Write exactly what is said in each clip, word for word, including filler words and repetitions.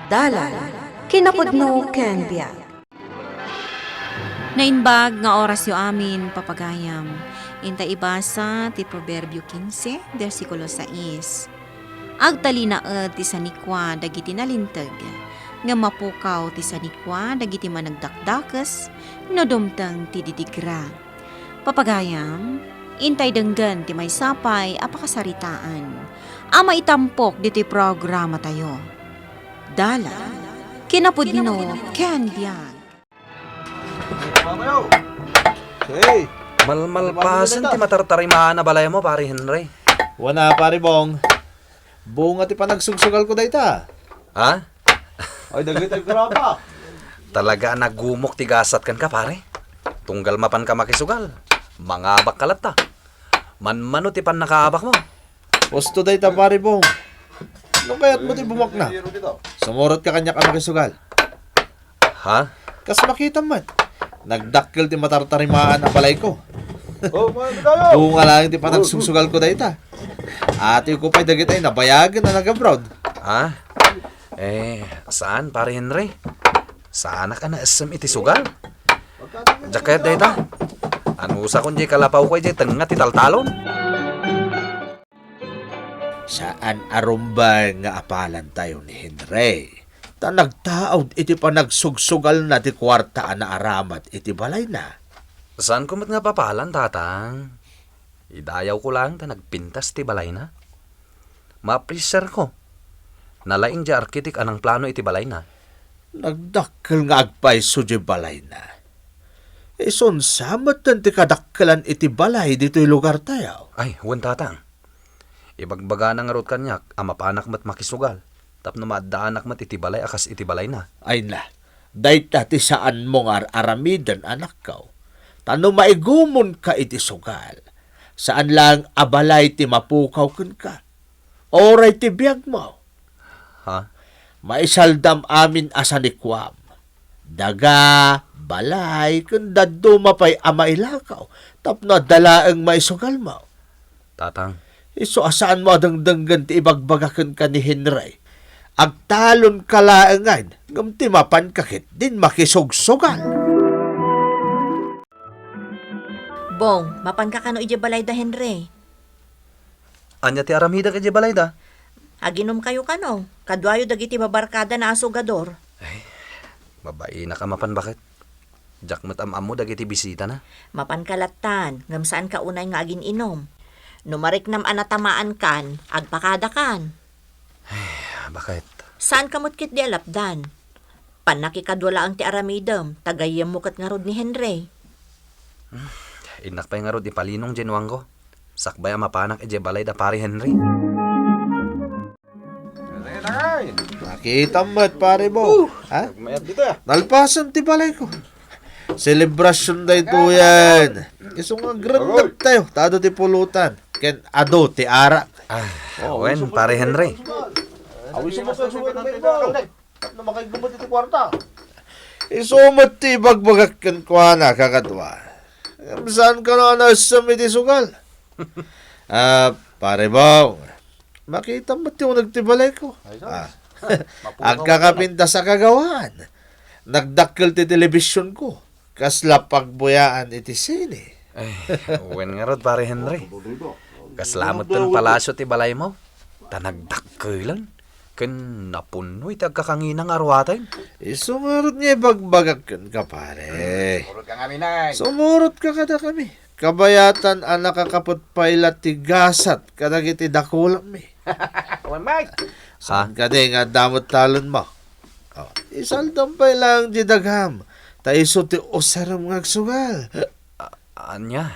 Dalan, kinapudno ken biag. Naimbag nga orasyo amin, papagayam. Inta ibasa ti Proverbio kinse, bersikulo sais. Agtalinaed ti sanikua dagiti nalinteg, ngem mapukaw ti sanikua dagiti managdakdakes no dumteng ti didigra. Papagayam, intay denggen ti maysa pay a pakasaritaan a maitampok ditoy programatayo. Dalan, kinapudno, ken biag. Hey, malmalpasen ti matartarimaan a balaymo, Pare Henry. Wen a, Pare Bong. Bunga ti panagsugsugalko dayta. Ha? Ay, dagiti graba. Talaga a nagumok ti gasat kenka, pare. Tunggal mapanka makisugal, mangabakka latta. Manmano ti pannakaabakmo. Husto dayta, Pare Bong. No kayatmo ti bumakna, sumurotka kaniak a makisugal. Ha? Kas makitam met, nagdakkel ti matartarimaan a balayko. Oh, mga tayo. Bunga laeng ti panagsugsugalko dayta. Atiko pay dagiti nabayagen a nag-abroad. Ha? Eh, saan, Pare Henry? Saanak a naessem iti sugal? Diak kayat dayta. Anusakon diay kalapawko idiay tengnga ti taltalon. Saan a rumbeng nga apalantayo ni Henry, ta nagtaud iti panagsugsugalna ti kuarta a naaramat iti balayna. Saanko met nga papalan, Tatang. Idayawko laeng ta nagpintas ti balayna. Maapresiarko. Nalaing diay arkitek a nangplano iti balayna. Nagdakkel nga agpayso diay balayna. Isun sa metten ti kadakkelan iti balay ditoy lugartayo. Ay, wen, Tatang. Ibagbagana ngarud kaniak a mapanak met makisugal tapno maaddaanak met iti balay a kas iti balayna. Ay na, dayta ti saanmo nga ar-aramiden, anakko. Ta no maigumonka iti sugal, saan laeng a balay ti mapukaw kenka. Uray ti biagmo. Ha? Maisaldam amin a sanikuam. Daga, balay, ken dadduma pay a mailakaw tapno adda laeng maisugalmo. Tatang. Isu a saanmo a dengdenggen ti ibagbaga kenka ni Henry. Agtalonka laengen, ngem ti mapanka ketdin makisugsugal. Bong, mapanka kano idiay balay da Henry? Ania ti aramidek idiay balayda? Aginomkayo kano? Kaduayo dagiti babarkada na a sugador. Ay, mabainak a mapan baket. Diak met am-ammo dagiti bisitana. Mapanka lattan, ngem saanka unay nga agin-inom. No mariknam a natamaankan, agpakadakan. Ay, baket. Saanka met ketdi a lapdan. Pannakikadua laeng ti aramidem, ta gayyemmo ket ngarud ni Henry. Hmm, innak pay ngarud ipalinong diay nuangko. Sakbay a mapanak idiay balay da Pare Henry. Nakitam met, Pare Bo. Uh, ha? Nagmayat dito, ah. Nalpasen ti balayko. Selebrasyon daytoyen. Isu nga agrendek tayo, ta adu ti pulutan. Ken adu ti arak. Ah, oh, wen, Pare Henry. Awiso mo sa suway na may iba. Tapno makaigumot iti kuarta. Isu met ti ibagbagak kenkuana, kakadua. Ngem saan kano a naessem iti sugal? Ah, Pare Bong, makitam met ti uneg ti balayko. Ay, ah. Mapukaw. Agkakapintas a kagawaan. Nagdakkel ti telebisionko. Kasla pagbuyaan iti sine. Ay, wen ngarud, Pare Henry. Kasla met ti palasio ti balaymo. Ta nagdakkelen ken napunno iti agkakangina nga aruaten. Isu ngarud nga ibagbagak kenka, pare. Sumurot ka ngamin, ay. Sumurot ka kadakami. Kabayatan a nakakaput pay la ti gasat kadagiti dakulami. Wen, Mike. Saan kadi nga adda met talonmo? Oh, isaldam pay laeng ti dagam, ta isu ti usarem nga agsugal. A-, ania?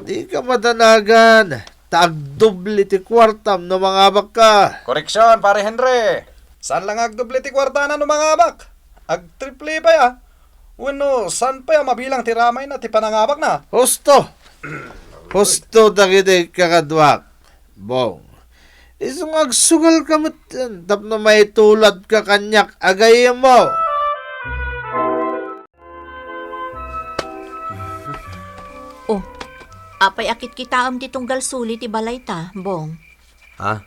Dika madanagan, ta agdoble ti kuartam no mangabakka. Koreksion, Pare Henry. Saan la nga agdoble ti kuartana no mangabak? Agtriple pay, a. Wenno, saan pay a mabilang ti ramayna ti panangabakna? Husto! Husto dagiti kakaduak. Bong, isu nga agsugalka metten tapno maituladka kaniak a gayyemmo. Oh, apay a kitkitaem ti tunggal suli ti balayta, Bong? Ha?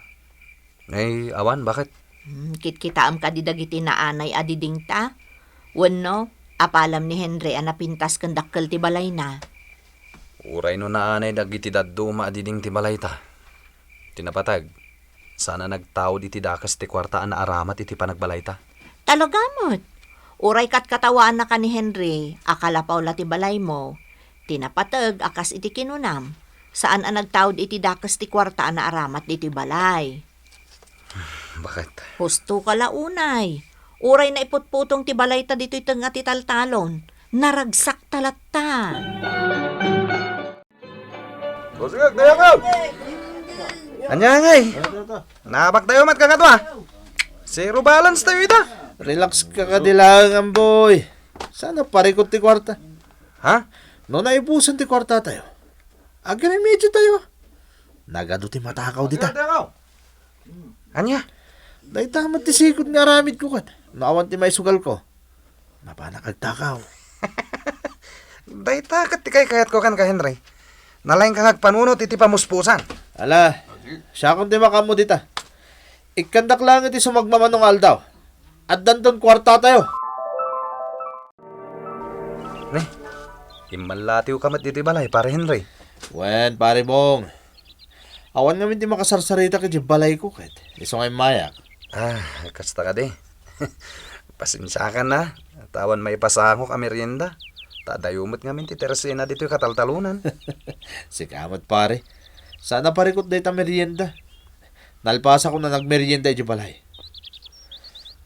Ay, awan, baket. Hmm, kitkitaem kadi dagiti naanay a didingta? Wenno, apalam ni Henry a napintas ken dakkel ti balayna? Uray no naanay dagiti dadduma a diding ti balayta. Ti napateg, saan a nagtaud iti dakes ti kuarta a naaramat iti panagbalayta. Talaga met. Uray katkatawaannaka ni Henry a kalapaw la ti balaymo, ti napateg a kas iti kinunam, saan a nagtaud iti dakes ti kuarta a naaramat ditoy balay. Baket. Husto ka la unay. Uray naiputputong ti balayta ditoy tengnga ti taltalon, naragsak ta latta. O, sige, agdayawem! Ania ngay? Naabak tayo met kakadua. Zero balance tayo ita. Relax ka kadi laeng, Amboy. Saan a parikut ti kuarta? Ha? No naibusen ti kuarta tayo, agremedyo tayo. Nagadu ti matakaw dita. Agdayawem! Ania? Dayta met ti sikut nga aramidko ket no awan ti maisugalko, mapanak agtakaw. Dayta ket ti kaykayatko kenka, Henry. Nalaingka nga agpanunot iti pamuspusan. Ala, siakon ti makaammo dita. Ikkandak laeng iti sumagmamano nga aldaw. Addanton kuartatayo. Ne, immallatiwka met ditoy balay, Pare Henry. Wen, Pare Bong. Awan ngamin ti makasarsaritak iti balayko ket isu nga immayak. Ah, kasta kadi. Pasensiakan a, ta awan maipasangok a merienda. Ta adayo met ngamin ti tersena ditoy kataltalonan. Sika met, pare. Saan a parikut dayta merienda. Nalpasakon a nagmerienda idiay balay.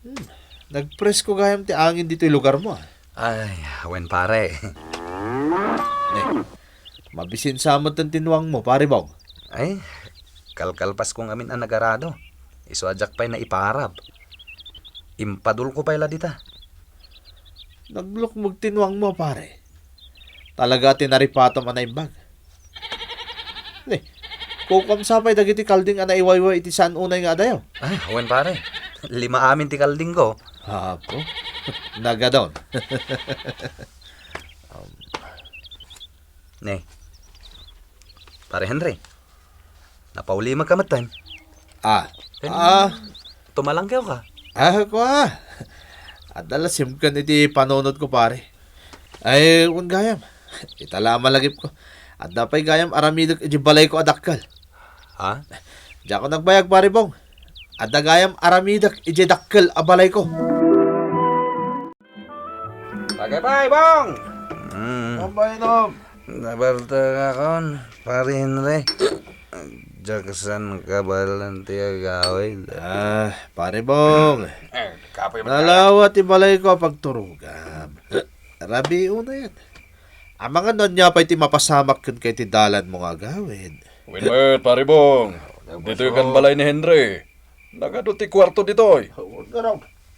Hmm, nagpresko gayam ti angin ditoy lugarmo, a. Ay, wen, pare. Ne, mabisin sa met ti nuangmo, Pare Bong. Ay, kalkalpasko ngamin a nagarado. Isu a diak pay naiparab. Impadulko pay la dita. Naglukmeg ti nuangmo, pare. Talaga ti naripatom a naimbag. Ne, kukuam sa pay dagiti kalding a naiwayway iti saan unay nga adayo. Ah, wen, pare. Lima amin ti kaldingko. Apo. Nagadon. Um. Ne. Pare Henry. Napaulimekka metten. Ah. Ken Ah. tumalangkewka. Ah, kua. Adda la simken iti panunotko, pare. Ay, wen gayam. Ita la a malagipko. Adda pay gayam aramidek iti balayko a dakkel. Ha? Diakon agbayag, Pare Bong. Adda gayam aramidek iti dakkel a balayko. Bagay pay, Bong! Mm. Pambainom. Nabarta ka kon, Pare Henry. Diak san kabaelan ti agawid. Ah, Pare Bong. Eh, kapoy man. Nalawa ti balayko a pagturogam. Rabii unay. Amangan no ania pay ti mapasamak kenka iti dalanmo nga agawid. Wen met, Pare Bong. Ditoy kan balay ni Henry. Nagadu ti kuarto ditoy.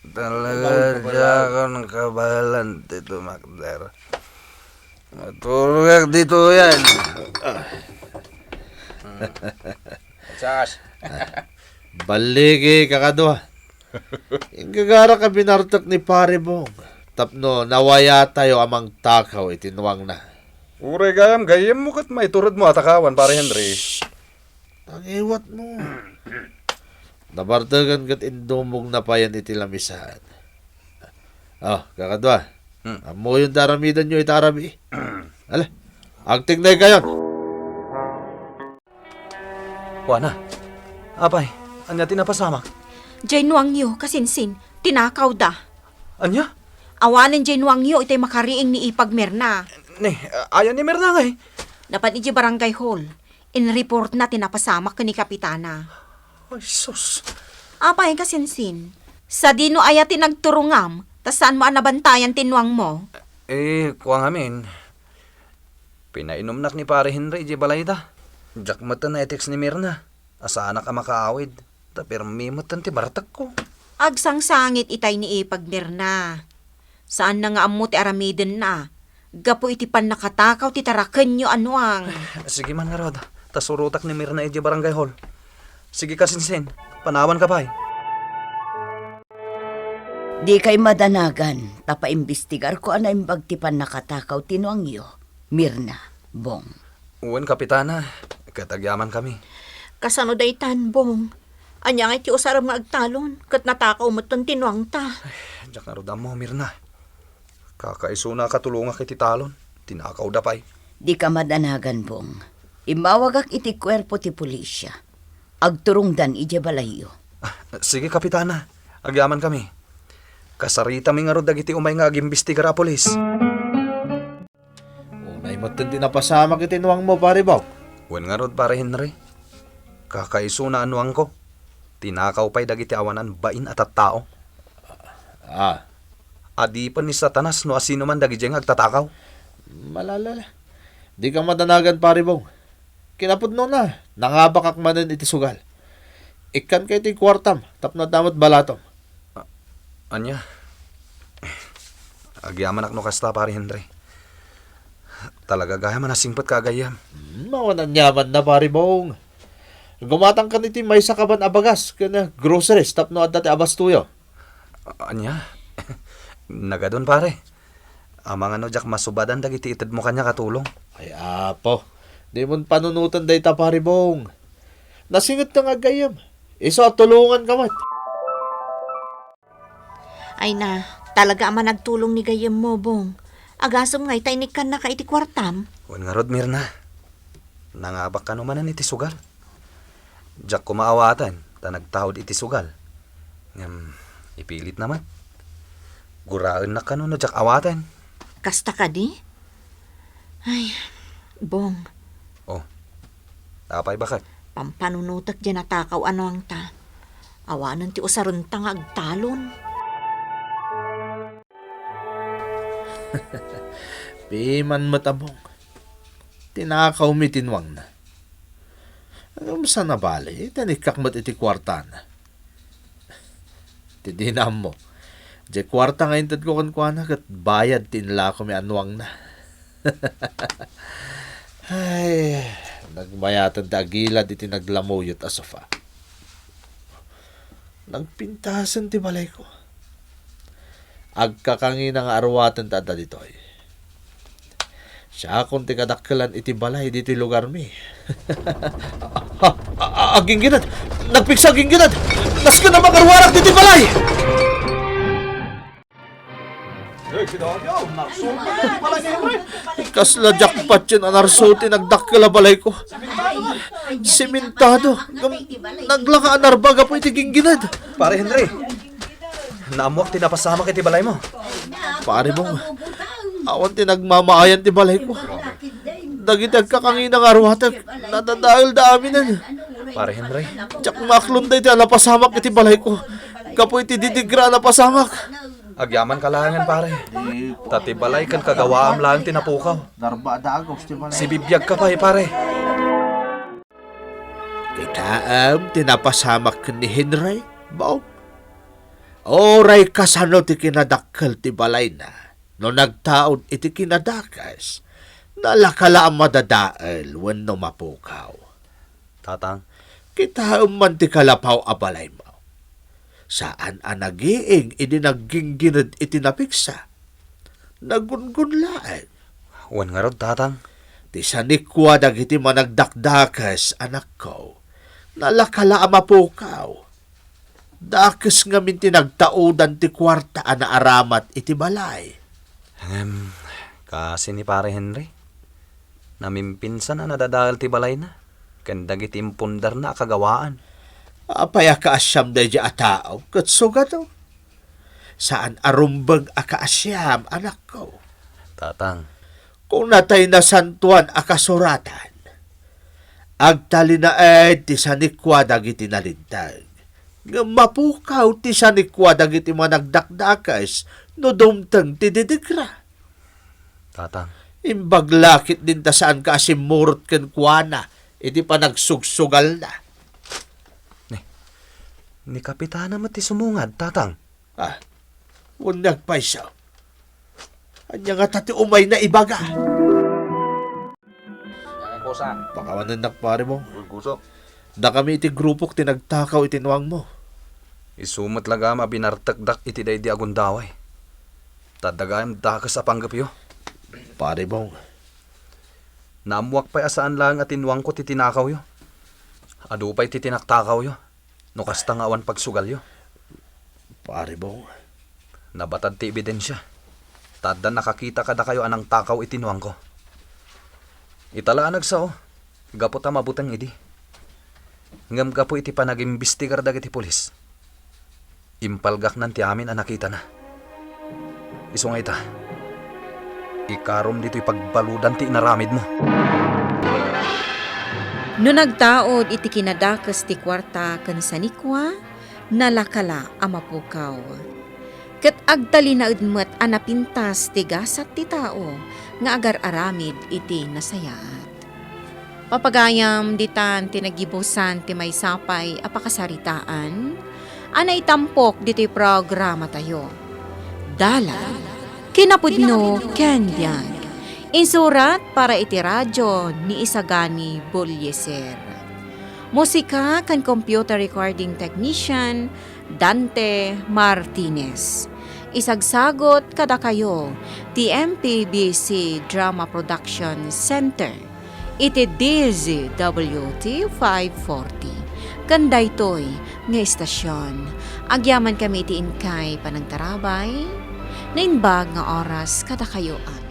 Talaga, diakon kabaelan ti tumakder. Maturogak ditoy. Sas. Balligi, kakadua. Inggagarak a binartek ni Pare Bong tapno nawayatayo a mangtakaw iti nuangna. Uray gayam gayyemmo ket maituredmo a takawan, Pare Henry. Nangiwatmo. Nabartegan ket indumogna payen iti lamisaan. Oh, kakadua. Hmm. Ammoyon ti aramidenyo ita a rabii. Ala, agtignaykayon. Kuana, apay, ania ti napasamak? Jay nuangyo, kasinsin, tinakawda. Ania? Awanen jay nuangyo itay makariing ni Ipag Mirna. Ni, aya ni Mirna ngay? Napan idiay barangay hall. Inreportna ti napasamak ken ni Kapitana. Ay, sus. Apay, kasinsin, sadino aya ti nagturongam, ta saanmo a nabantayan ti nuangmo? Eh, kua ngamin, pinainumnak ni Pare Henry idiay balayda. Diak met a na-text ni Mirna a saanak a makaawid, ta pirmi met ti bartekko. Agsangsangit itay ni Ipag Mirna. Saanna nga ammo ti aramidenna gapu iti pannakatakaw ti tarakenyo a nuang. Sige man ngarud, ta surotak ni Mirna idiay barangay hall. Sige, kasinsin, panawanka pay. Dikay madanagan, ta paimbestigarko a naimbag ti pannakatakaw ti nuangyo, Mirna, Bong. Wen, Kapitana, ket agyamankami. Kasano daytan, Bong? Ania ngay ti usarem nga agtalon, ket natakaw metten ti nuangta? Diak ngarud ammo, Mirna. Kakaisuna a katulongak iti talon. Tinakawda pay. Dika madanagan, Bong. Immawagak iti kuerpo ti pulisya. Agturongdan idiay balayyo. Ah, sige, Kapitana. Agyamankami. Kasaritami ngarud dagiti umay nga agimbestigar a pulis. Unay metten ti napasamak iti nuangmo, Pare Bong. Wen ngarud, Pare Henry. Kakaisuna a nuangko. Tinakaw pay dagiti awanan bain a tattao. Ah. Adipen ni Satanas no asino man dagidiay nga agtatakaw. Malala. Dika madanagan, Pare Bong. Kinapudnona, nangabakak manen iti sugal. Ikkanka iti kuartam, tapno adda met balatom. A-, ania? Agyamanak no kasta, Pare Henry. Talaga gayam a nasingpetka a gayyem. Hmm, awan aniamanna, Pare Bong. Gumatangkan iti maysa kaban a bagas ken groceries tapno adda ti abastoyo. A-, ania? Nagadun, pare. Amangan no diak masubadan dagiti itedmo kaniak a tulong. Ay, apo. Dimon panunoten dayta, Pare Bong. Nasingetka nga gayyem. Isu a tulonganka met. Ay na, talaga a managtulong ni gayyemmo, Bong. Agasem ngay ta inikkannaka iti kuartam. Wen ngarud, Mirna. Nangabak kano manen iti sugal. Diak koma awaten ta nagtaud iti sugal. Ngem, ipilitna met. Guraennak kano no diak awaten. Kasta kadi? Ay, Bong. Oh, apay, baket? Pampanunotek diay natakaw a nuangta. Awanen ti usarenta nga agtalon. Piman met a Bong. Tinakawmi ti nuangna. Ngem saan a bale, tinikkak met iti kuartana. Ti dina ammo, diay kuarta nga intedko kenkuana ket bayad ti inlakomi a nuangna. Ay, nagmayaten ti agilad iti naglamuyot a sofa. Nagpintasen ti balayko. Agkakangina nga aruaten ta adda ditoy. Siakon ti kadakkelan iti balay ditoy lugarmi. A-, a-, a-, aginggined! Nagpigsa aginggined! Nasken a makaruarak ditoy balay! Kasla jackpot yen a narsuti nagdakkel a balayko. Simentado, ngem naglaka a narba gapu iti ginggined. Pare Henry, naammoak ti napasamak iti balaymo. Pare Bong, awan ti nagmamaayan ti balayko. Dagiti agkakangina nga aruatek, nadadaelda aminen. Pare Henry. Diak maaklon daydi a napasamak iti balayko. Gapu iti didigra a napasamak. Agyamanka laengen, pare. Ta ti balay ken kagawaam laeng ti napukaw. Narba a dagos ti balay. Sibibiagka pay, pare. Kitaem ti napasamak ken ni Henry, Bong. Uray kasano ti kinadakkel ti balayna, no nagtaud iti kinadakes, nalaka la a madadael wenno mapukaw. Tatang. Kitaem man ti kalapaw a balaymo. Saan a nagiing idi nagginggined iti napigsa. Nagungon laeng. Wen ngarud, Tatang. Ti sanikua dagiti managdakdakes, anakko, nalaka la a mapukaw. Dakes ngamin ti nagtaudan ti kuarta a naaramat iti balay. Ngem, kaasi ni Pare Henry, namimpinsan a nadadael ti balayna ken dagiti impundarna a kagawaan. Apay a kaasiam daydi a tao ket sugato? Saan a rumbeng a kaasiam, anakko. Tatang. Kuna tay Nasantoan a Kasuratan, "Agtalinaed ti sanikua dagiti nalinteg, ngem mapukaw ti sanikua dagiti managdakdakes no dumteng ti didigra." Tatang. Imbag la ketdin ta saanka a simmurot kenkuana iti panagsugsugalna. Ni, ni Kapitana met ti sumungad, Tatang. Ah, wen nagpayso. Ania ngata ti umayna ibaga? Pakawanennak, pare Bong. Dakami iti grupok ti nagtakaw iti nuangmo. Isu met la gayam a binartekdak iti daydi a gundaway. Ta adda gayam dakes a panggepyo. Pare Bong. Naammoak pay a saan laeng a ti nuangko ti tinakawyo. Adu pay ti tinaktakawyo. No kasta nga awan pagsugalyo. Pare Bong. Nabatad ti ebidensia. Ta addan nakakita kadakayo a nangtakaw iti nuangko. Ita la a nagsao, gapu ta mabuteng idi. Ngem gapu iti panagimbestigar dagiti pulis, impalgaknan ti amin a nakitana. Isu nga ita, ikarom ditoy pagbaludan ti inaramidmo. No nagtaud iti kinadakes ti kuarta ken sanikua, nalaka la a mapukaw. Ket agtalinaed met a napintas ti gasat ti tao nga agar-aramid iti nasayaat. Papagayam ditan ti naggibusan ti maysa pay a pakasaritaan a naitampok ditoy programatayo. Dalan, kinapudno ken biag. Insurat para iti radyo ni Isagani Bolieser. Musika ken computer recording technician, Dante Martinez. Isagsagot kadakayo ti M P B C Drama Production Center iti D Z W T five forty. Ken daytoy nga istasyon, agyamankami iti inkay panangtarabay, naimbag nga oras kadakayo amin.